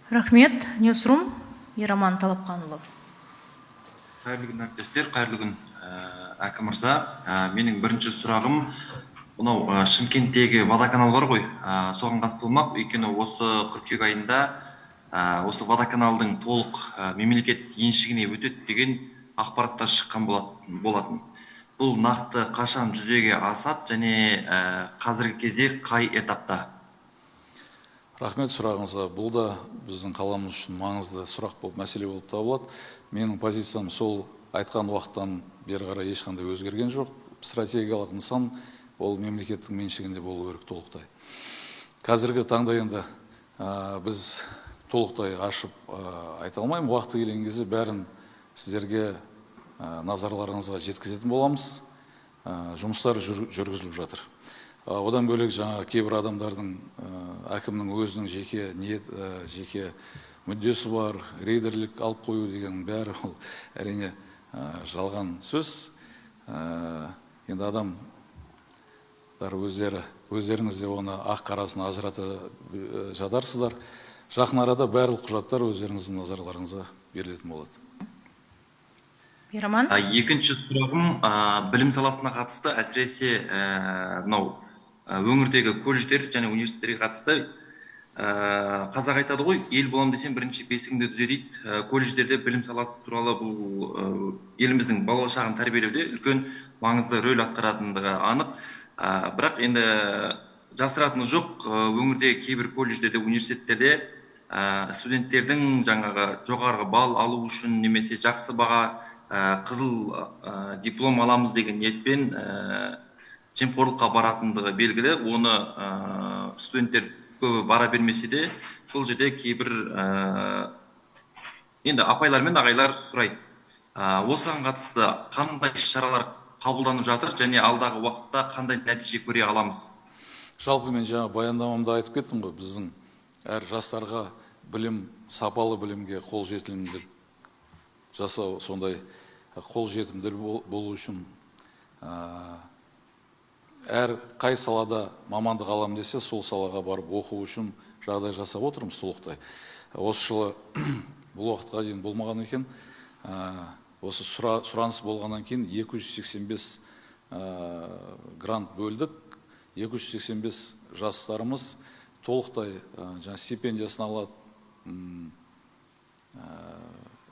Рахмет. Newsroom, Ераман Талапқанұлы. Қайырлы күн, әріптестер, қайырлы күн, әкім мырза. Менің бірінші сұрағым мынау, Шымкенттегі водоканал бар ғой, соған қатысты болмақ. Өйткені осы қыркүйек айында осы водоканалдың толық мемлекет еншігіне өтеді деген ақпараттар шыққан болатын. Бұл нақты қашан жүзеге асады және қазіргі кезде қай этапта? Рахмет сұрағыңызға. Бұл да біздің қаламыз үшін маңызды сұрақ болып, мәселе болып табылады. Менің позициям сол айтқан уақыттан бері қарай ешқандай өзгерген жоқ. Стратегиялық нысан ол мемлекеттің меншігінде болу керек толықтай. Қазіргі таңда енді біз толықтай ашып айта алмаймын. Уақыты келген кезде бәрін сіздерге, назарларыңызға жеткізетін боламыз. Жұмыстар жүргізіліп жатыр. Одан бөлек, жаңа кейбір адамдардың, әкімнің өзінің жеке ниет, жеке мүддесі бар, рейдерлік алып қою деген бәрі ол әрине жалған сөз. Енді адамдар өздері, өздеріңіз де оны ақ қарасын ажырата жатарсыздар. Жақын арада барлық құжаттар өздеріңіздің назарларыңызға берілетін болады. Ераман. Екінші сұрағым білім саласына қатысты, әсіресе мынау өңірдегі колледждер және университеттерге қатысты. Қазақ айтады ғой, ел боламын десең, бірінші бесігіңді түзе дейді. Колледждерде білім саласы туралы, бұл еліміздің болашағын тәрбиелеуде үлкен маңызды рөл атқаратындығы анық. Бірақ енді жасыратыны жоқ, өңірдегі кейбір колледждерде, университеттерде студенттердің жаңағы жоғарғы балл алу үшін немесе жақсы баға, қызыл диплом аламыз деген ниетпен жемқорлыққа баратындығы белгілі. Оны студенттер көбі бара бермесе де, сол жерде кейбір енді апайлар мен ағайлар сұрайды. Осыған қатысты қандай іс шаралар қабылданып жатыр және алдағы уақытта қандай нәтиже көре аламыз? Жалпы мен жаңа баяндамамда айтып кеттім ғой, біздің әр жастарға білім, сапалы білімге қол жетімділік жасау, сондай қол жетімділік болу үшін әр қай салада мамандық аламын десе, сол салаға барып оқу үшін жағдай жасап отырмыз толықтай. Осы жылы, бұл уақытқа дейін болмаған екен, осы сұраныс болғаннан кейін 285 грант бөлдік. 285 жастарымыз толықтай жаңа стипендиясын алады,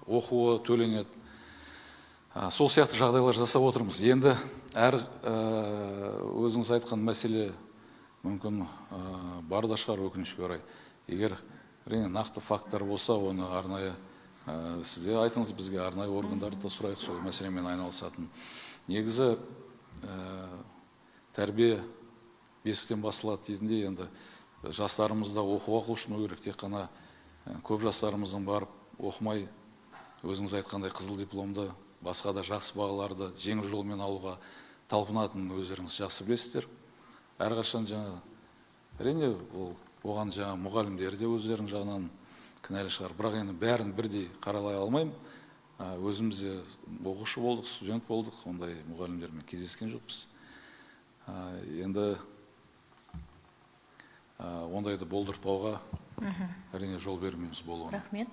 оқуы төленеді. Сол сияқты жағдайлар жасап отырмыз. Енді әр өзіңіз айтқан мәселе мүмкін бар да шығар, өкінішке орай. Егер әрине нақты факттар болса, оны арнайы сізде айтыңыз бізге, арнайы органдарды да сұрайық сол мәселемен айналысатын. Негізі тәрбие бесіктен басталады дейтіндей, енді жастарымыз да оқуға құлшыну керек. Тек қана көп жастарымыздың барып оқымай, өзіңіз айтқандай, қызыл дипломды, басқа да жақсы бағаларды жеңіл жолмен алуға талпынатынын өздеріңіз жақсы білесіздер. Әрқашан жаңа әрине ол оған жаңа мұғалімдер де өздерінің жағынан кінәлі шығар, бірақ енді бәрін бірдей қаралай алмаймын. Өзіміз де оқушы болдық, студент болдық, ондай мұғалімдермен кездескен жоқпыз. Енді ондайды болдыртпауға әрине жол бермейміз болуына. Рахмет.